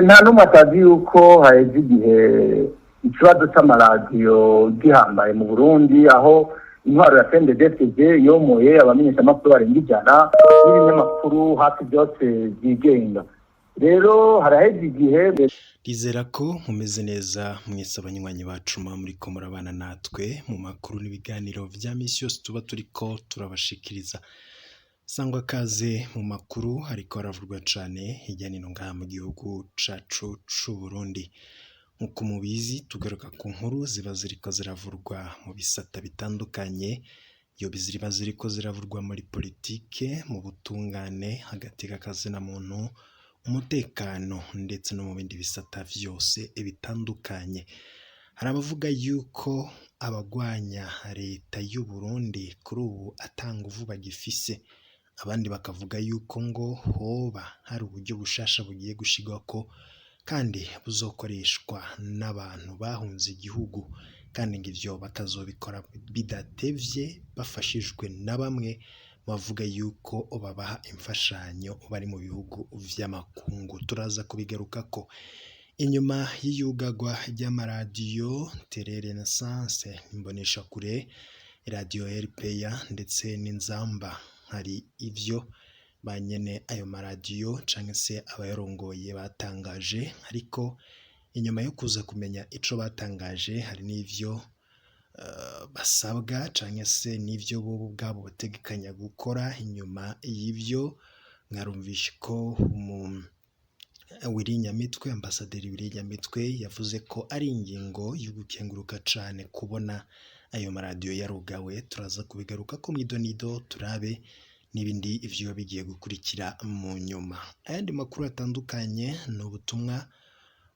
Nta n'umwe atazi yuko haheze igihe ikibazo c'amaradiyo gihambaye mu Burundi, aho intwaro ya CNDD-FDD yomoye abamenyeshamakuru barenga 100 n'ibinyamakuru hafi byose byigenga. Rero haraheze igihe. Ndizera ko mumeze neza mwese, abanywanyi bacu muba muriko murabana natwe mu makuru n'ibiganiro vya misi yose tuba turiko turabashikiriza. Sangwa kaze mu makuru ariko aravurwa cane hirya nino ngaha mu gihugu cacu c'u Burundi. Nk'uko mubizi, tugaruka ku nkuru ziba ziriko ziravurwa mu bisata bitandukanye, iyo ziba ziriko ziravurwa muri politike, mu butungane, hagati k'akazina muntu, umutekano, ndetse no mu bindi bisata vyose bitandukanye. Hari abavuga yuko abagwanya leta y'u Burundi kuri ubu ata nguvu bagifise, abandi bakavuga yuko ngo hoba hari uburyo bushasha bugiye gushirwako kandi buzokoreshwa n'abantu bahunze igihugu, kandi ngo ivyo bakazobikora bidatevye bafashijwe na bamwe bavuga yuko babaha imfashanyo bari mu bihugu vy'amakungu. Turaza kubigarukako. Inyuma y'iyugagwa ry'amaradiyo Télé Renaissance, Imboneshakure, Radiyo RPA ndetse n'Inzamba, hari ivyo ba nyene ayo maradiyo canke se abayarongoye batangaje, ariko inyuma yo kuza kumenya ico batangaje, hari n'ivyo basabwa canke se n'ivyo bobo ubwabo bategekanya gukora. Inyuma y'ivyo, mwarumvishe ko Willy Nyamitwe, ambasaderi Willy Nyamitwe, yavuze ko ari ingingo yo gukenguruka cane kubona ayo maradiyo yarugawe. Turaza kubigarukako mw'idonido, turabe n'ibindi ivyo bigiye gukurikira mu nyuma. Ayandi makuru atandukanye ni ubutumwa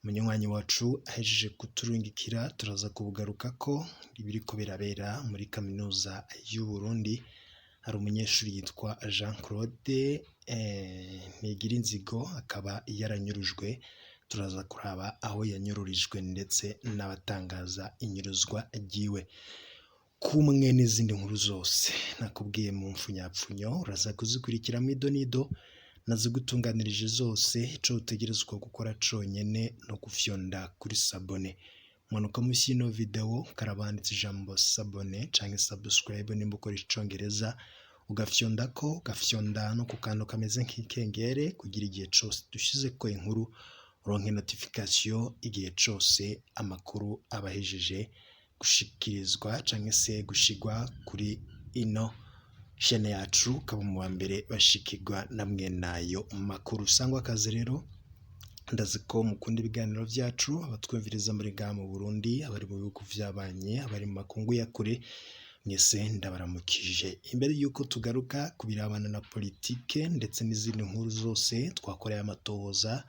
umunywanyi wacu ahejeje kuturungikira, turaza kubugarukako, ibiriko birabera muri kaminuza y'u Burundi. Hari umunyeshuri yitwa Jean Claude Ntigirinzigo, akaba yaranyurujwe. Turaza kuraba aho yanyururijwe ndetse n'abatangaza inyuruzwa ryiwe, kumwe n'izindi nkuru zose nakubwiye mu mfunyapfunyo. Uraza kuzikurikira mw'idonido, nazigutunganirije zose. Ico utegerezwa gukora conyene no gufyonda kuri s'abonner. Manuka musi y'ino video, karabanditse ijambo s'abonner canke subscribe nimba ukoresha icongereza, ugafyondako, ugafyonda no ku kantu kameze nk'ikengere, kugira igihe cose dushizeko inkuru uronke notification igihe cose amakuru aba ahejeje gushikirizwa canke se gushigwa kuri ino chaîne yacu, ukaba mu wa mbere bashikirwa na mwenayo makuru. Sangwa akazi rero, ndazi ko mukunda ibiganiro vyacu, abatwumviriza muri ngaha mu Burundi, abari mu bihugu vyabanye, abari mu makungu ya kure, mwese ndabaramukije. Imbere y'uko tugaruka ku birabana na politike ndetse n'izindi nkuru zose twakoreye amatohoza,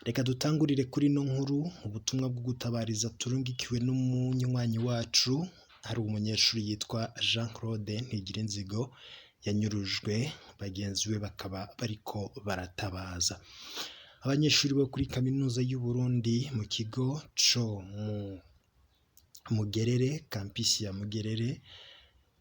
reka dutangurire kuri ino nkuru, ubutumwa bwo gutabariza turungikiwe n'umunywanyi wacu. Hari umunyeshuri yitwa Jean Claude Ntigirinzigo yanyurujwe, bagenzi be bakaba bariko baratabaza. Abanyeshuri bo kuri kaminuza y'u Burundi mu kigo co mu Mugerere, campus ya Mugerere,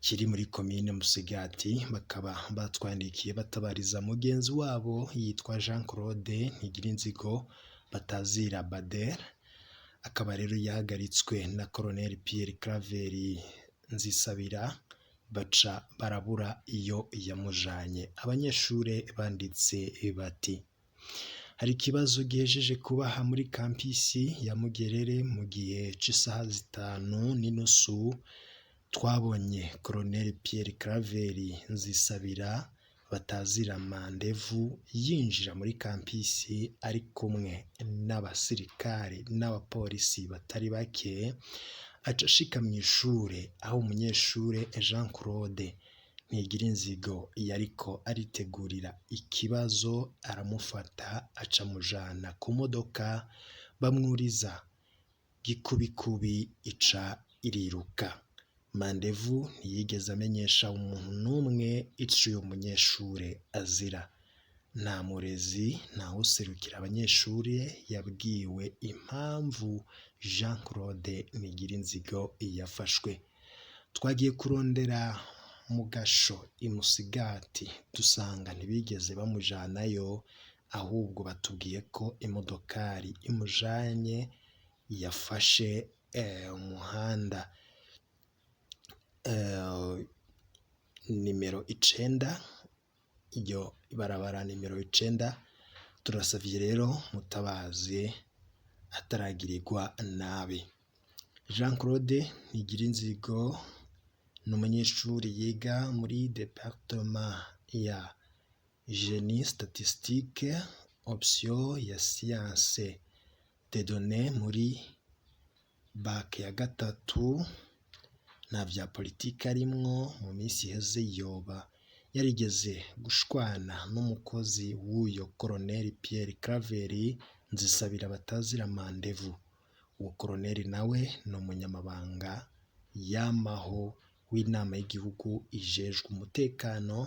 kiri muri komine Musigati, bakaba batwandikiye batabariza mugenzi wabo yitwa Jean Claude Ntigirinzigo batazira Bader, akaba rero yahagaritswe na Colonel Pierre Claver Nzisabira, baca barabura iyo yamujanye. Abanyeshure banditse bati: "Hari ikibazo gihejeje kubaha muri campus ya Mugerere. Mu gihe c'isaha 5:30 twabonye Colonel Pierre Claver Nzisabira batazira Mandevu yinjira muri campus ari kumwe n'abasirikare n'abapolisi batari bake, aca ashika mw'ishure aho umunyeshure Jean Claude Ntigirinzigo yariko aritegurira ikibazo, aramufata aca amujana ku modoka, bamwuriza gikubikubi ica iriruka. Mandevu ntiyigeze amenyesha umuntu n'umwe ico uyo munyeshure azira. Nta murezi, ntawuserukira abanyeshure yabwiwe impamvu Jean Claude Ntigirinzigo yafashwe. Twagiye kurondera mu gasho i Musigati, dusanga ntibigeze bamujanayo. Ahubwo batubwiye ko imodokari imujanye yafashe umuhanda nimero 9, iryo ibarabara nimero 9. Turasavye rero mutabaze ataragirirwa nabi. Jean Claude Ntigirinzigo ni umunyeshuri yiga muri département ya génie statistique, option ya science des données, muri bac ya gatatu. Nta vya politike arimwo. Mu minsi iheze yoba yarigeze gushwana n'umukozi w'uyo Colonel Pierre Claver Nzisabira batazira Mandevu. Uwo koroneli nawe ni umunyamabanga yamaho w'inama y'igihugu ijejwe umutekano.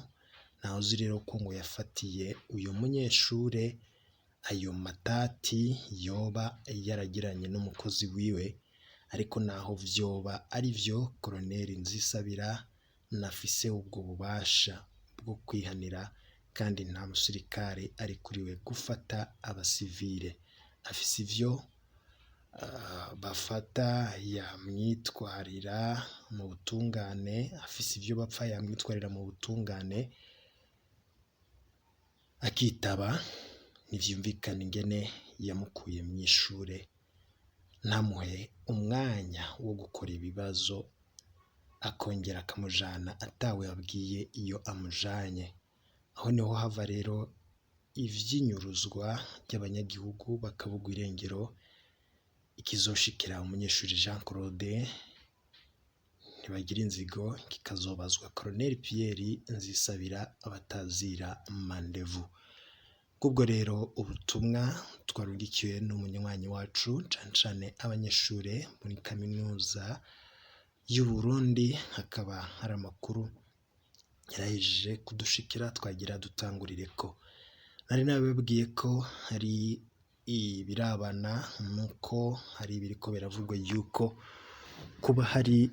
Ntawe uzi rero ko ngo yafatiye uyu munyeshure ayo matati yoba yaragiranye n'umukozi wiwe. Ariko naho vyoba ari vyo, Koroneli Nzisabira nafise ubwo bubasha bwo kwihanira, kandi nta musirikare ari kuriwe gufata abasivile. Afise ivyo bafata yamwitwarira mu butungane, afise ivyo bapfa yamwitwarira mu butungane akitaba. Ntivyumvikana ingene yamukuye mw'ishure, ntamuhe umwanya wo gukora ibibazo, akongera akamujana atawe abwiye iyo amujanye. Aho niho hava rero ivy'inyuruzwa ry'abanyagihugu bakabugwa irengero. Ikizoshikira umunyeshuri Jean Claude Ntibagira inzigo kikazobazwa Colonel Pierre Nzisabira abatazira Mandevu. Kubwo rero ubutumwa twarungikiwe n'umunywanyi wacu, cane cane abanyeshure muri kaminuza y'u Burundi, hakaba hari amakuru yarahejeje kudushikira twagira dutangurire ko. Nari nabibabwiye ko hari ibirabana nuko hari ibiriko biravugwa yuko kuba hari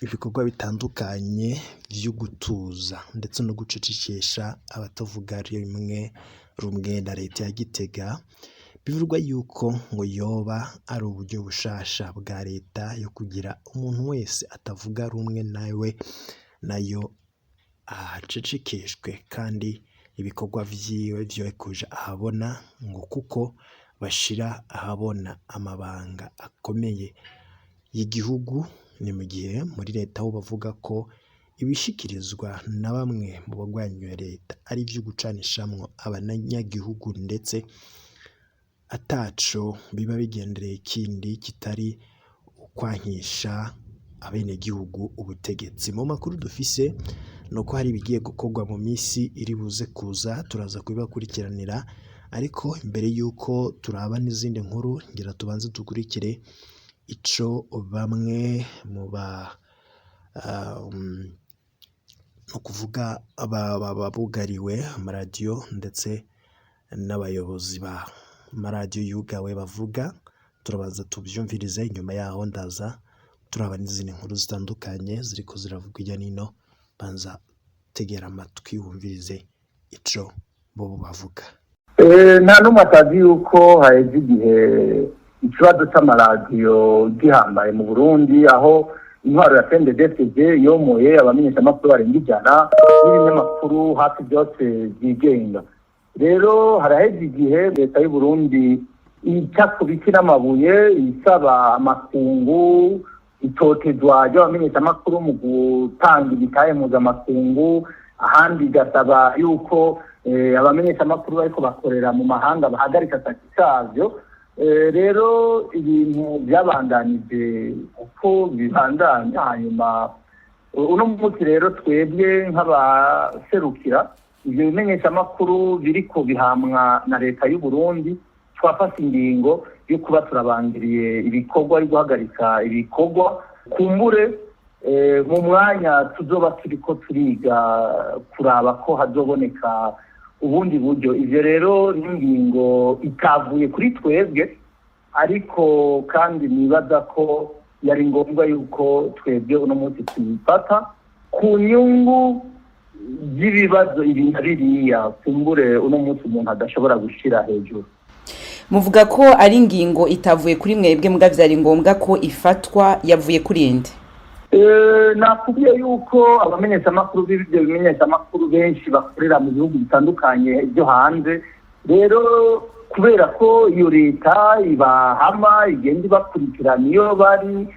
ibikorwa bitandukanye vyo gutuza ndetse no gucecekesha abatavuga rimwe rumwe na leta ya Gitega. Bivugwa yuko ngo yoba ari uburyo bushasha bwa leta yo kugira umuntu wese atavuga rumwe nawe nayo acecekeshwe, kandi ibikorwa vyiwe vyoye kuja ahabona, ngo kuko bashira ahabona amabanga akomeye y'igihugu. Ni mu gihe muri leta ho bavuga ko ibishikirizwa na bamwe mu bagwanya leta ari ivyo gucanishamwo abanyagihugu, ndetse ataco biba bigendereye kindi kitari ukwankisha abenegihugu ubutegetsi. Mu makuru dufise nuko hari ibigiye gukorwa mu misi iri buze kuza, turaza kubibakurikiranira. Ariko imbere yuko turaba n'izindi nkuru, ngira tubanze dukurikire ico bamwe mu ba ni ukuvuga ababugariwe amaradiyo ndetse n'abayobozi ba maradiyo yugawe bavuga. Turabanza tubyumvirize, inyuma yaho ndaza turaba n'izindi nkuru zitandukanye ziriko ziravugwa hirya nino. Banza tegera amatwi wumvirize ico bo bavuga. Nta n'umwe atazi yuko haheze igihe ikibazo c'amaradiyo gihambaye mu Burundi, aho intwaro ya CNDD-FDD yomoye abamenyeshamakuru barenga 100 n'ibinyamakuru hafi byose byigenga. Rero haraheze igihe leta y'u Burundi ica ku biti n'amabuye isaba amakungu itotezwa ry'abamenyeshamakuru mu gutanga ibitahe mpuzamakungu, ahandi igasaba yuko abamenyeshamakuru bariko bakorera mu mahanga bahagarika akazi kavyo. Rero ibintu byabandanije uko bibandanya. Hanyuma uno munsi rero twebwe nk'abaserukira ivyo bimenyeshamakuru biriko bihamwa na leta y'u Burundi twafashe ingingo yo kuba turabangiriye ibikorwa, yo guhagarika ibikorwa kumbure mu mwanya tuzoba turiko turiga kuraba ko hazoboneka ubundi buryo. Ivyo rero n'ingingo itavuye kuri twebwe, ariko kandi nibaza ko yari ngombwa yuko twebwe uno munsi tuyifata ku nyungu. by'ibibazo ibi na biriya, kumbure uno munsi umuntu adashobora gushira hejuru. Muvuga ko ari ingingo itavuye kuri mwebwe, mbwa vyari ngombwa ko ifatwa. Yavuye kuri inde? Nakubwiye yuko abamenyeshamakuru b'ibyo bimenyeshamakuru benshi bakorera mu bihugu bitandukanye byo hanze. Rero kubera ko iyo leta ibahama, igenda ibakurikirana iyo bari,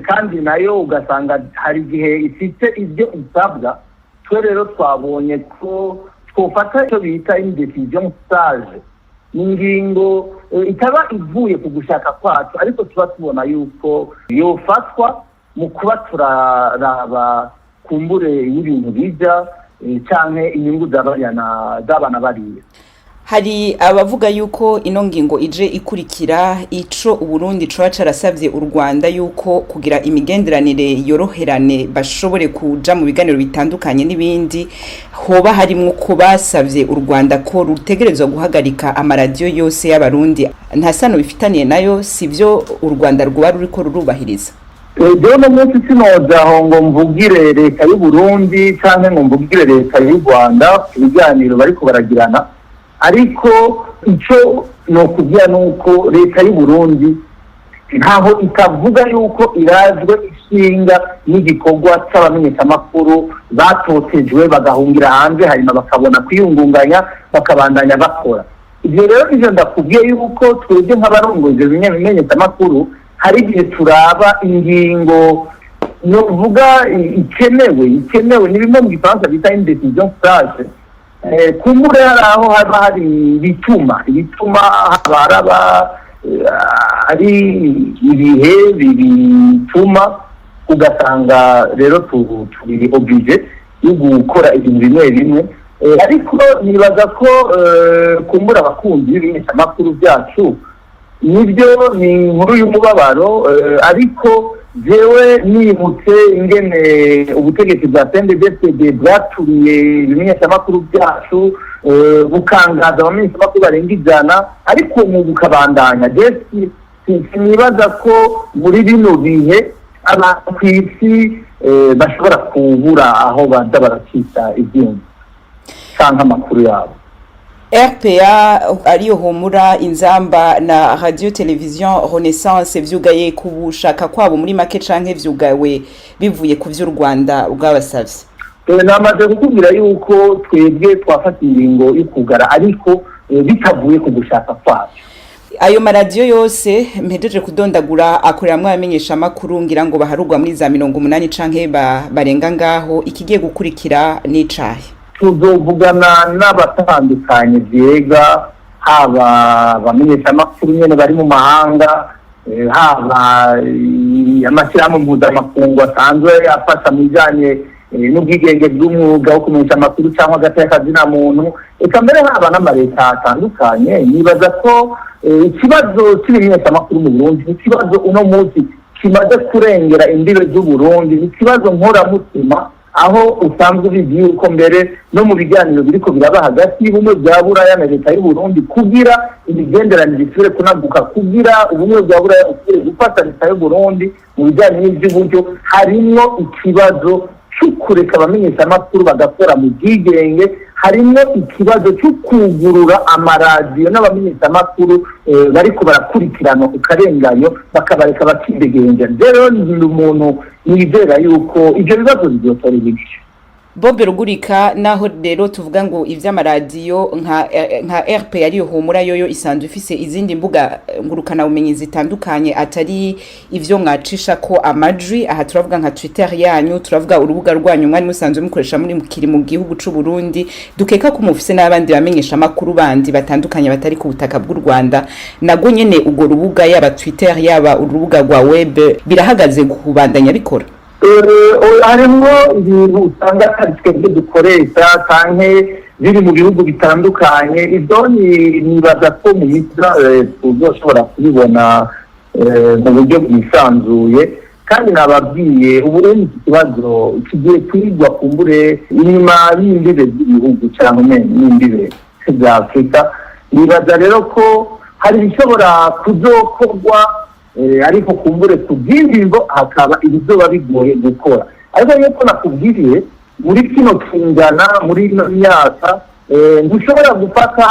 kandi nayo ugasanga hari igihe ifite ibyo isabwa, twe rero twabonye ko twofata icyo bita une décision sage. Ni ingingo itaba ivuye ku gushaka kwacu, ariko tuba tubona yuko yofatwa mu kuba turaraba kumbure y'ibintu bija canke inyungu z'abana bariya. Hari abavuga yuko ino ngingo ije ikurikira ico Uburundi coba carasavye u Rwanda, yuko kugira imigenderanire yoroherane, bashobore kuja mu biganiro bitandukanye n'ibindi, hoba harimwo ko basavye u Rwanda ko rutegerezwa guhagarika amaradiyo yose y'Abarundi nta sano bifitaniye nayo. Sivyo u Rwanda rwoba ruriko rurubahiriza? Jewe uno munsi sinoja aho ngo mvugire leta y'u Burundi canke ngo mvugire leta y'u Rwanda ku biganiro bariko baragirana, ariko ico nokubwira nuko leta y'u Burundi ntaho itavuga yuko irazwe ishinga n'igikorwa c'abamenyeshamakuru batotejwe bagahungira hanze, hanyuma bakabona kwiyungunganya bakabandanya bakora. Ibyo rero ivyo ndakubwiye yuko twebwe nk'abarongoye ivyo bimenyeshamakuru hari igihe turaba ingingo novuga ikenewe. Ni bimwe mu Gifaransa bita une décision sage. Kumbure hari aho haba hari ibituma haba haraba ari ibihe bituma ugasanga rero turi obligé yo gukora ibintu bimwe bimwe. Ariko nibaza ko kumbura abakunzi b'ibimenyeshamakuru byacu, nibyo ni inkuru y'umubabaro, ariko jewe nibutse ingene ubutegetsi bwa CNDD-FDD bwaturiye ibimenyeshamakuru byacu, bukangaza abamenyeshamakuru barenga 100, ariko uwo mwuga ukabandanya. Je sinibaza ko muri bino bihe abantu ku isi bashobora kubura aho baza baracika ivyuma canke amakuru yabo. RPA, ariyo Humura, Inzamba na Radio Television Renaissance, vyugaye ku bushaka kwabo muri make, canke vyugawe bivuye ku vy'u Rwanda bwabasavye? Namaze kukubwira yuko twebwe twafata ingingo yo kugara, ariko bitavuye ku gushaka kwacu. Ayo maradiyo yose mpejeje kudondagura akoreramwo abamenyeshamakuru ngira ngo baharugwa muri za 80 canke barenga ngaho. Ikigiye gukurikira n'icahe? Tuzovugana n'abatandukanye vyega, haba abamenyeshamakuru nyene bari mu mahanga, haba amashyirahamwe mpuzamakungu asanzwe afasha mu bijanye n'ubwigenge bw'umwuga wo kumenyesha amakuru cyangwa agateka kazina muntu, eka mbere haba n'amaleta atandukanye. Nibaza ko ikibazo cy'ibimenyeshamakuru mu Burundi ni ikibazo uno munsi kimaze kurengera imbibe z'Uburundi, ni ikibazo nkoramutima, aho usanzwe ubizi yuko mbere no mu biganiro biriko biraba hagati y'Ubumwe bwa Buraya na leta y'u Burundi kugira imigenderanire isubire kunaguka, kugira Ubumwe bwa Buraya busubire gufasha leta y'u Burundi mu bijyanye n'ivy'uburyo, harimwo ikibazo cyo kureka abamenyeshamakuru bagakora mu bwigenge, harimwo ikibazo cyo kugurura amaradiyo n'abamenyeshamakuru bariko barakurikirana ku karenganyo, bakabareka bakidegenja. Rero ni umuntu nizera yuko ivyo bibazo bizotora inyishu. Bob Rugurika, naho rero tuvuga ngo ivy'amaradiyo nka RP, ariyo Humura, yoyo isanzwe ifise izindi mbuga ngurukana bumenyi zitandukanye atari ivyo mwacisha ko amajwi. Aha turavuga nka Twitter yanyu, turavuga urubuga rwanyu mwari musanzwe mukoresha muri mukiri mu gihugu c'u Burundi, dukeka ko mufise n'abandi bamenyesha amakuru bandi batandukanye batari ku butaka bw'u Rwanda. Nago nyene urwo rubuga, yaba Twitter, yaba urubuga rwa web, birahagaze kubandanya bikora? Harimwo ibintu usanga atari twebwe dukoresha canke biri mu bihugu bitandukanye. Ibyo nibaza ko mu minsi tuzoshobora kubibona mu buryo bwisanzuye. Kandi nababwiye, ubu rero iki kibazo kigiye kwigwa kumbure inyuma y'imbibe z'ibihugu cyangwa n'imbibe bya Afurika. Nibaza rero ko hari ibishobora kuzokorwa, ariko kumbure ku bw'ingingo hakaba ibizoba bigoye gukora, ariko nk'uko nakubwiriye. Muri kino kingana, muri ino myaka, ntushobora gufata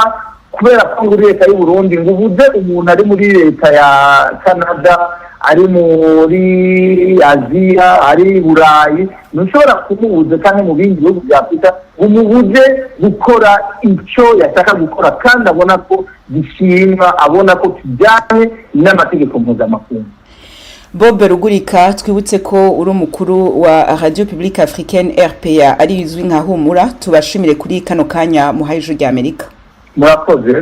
kubera ko muri leta y'u Burundi ngo ubuze umuntu ari muri leta ya Canada, ari muri Aziya, ari i Burayi, ntushobora kumubuza, cyangwa mu bindi bihugu bya Afurika, ngo umubuze gukora icyo yashaka gukora kandi abona ko gishimwa, abona ko kijyanye n'amategeko mpuzamakungu. Bob Rugurika, twibutse ko uri umukuru wa Radio Publique Africaine, RPA, ari izwi nka Humura. Tubashimire kuri kano kanya muhaye Ijwi rya Amerika. Murakoze.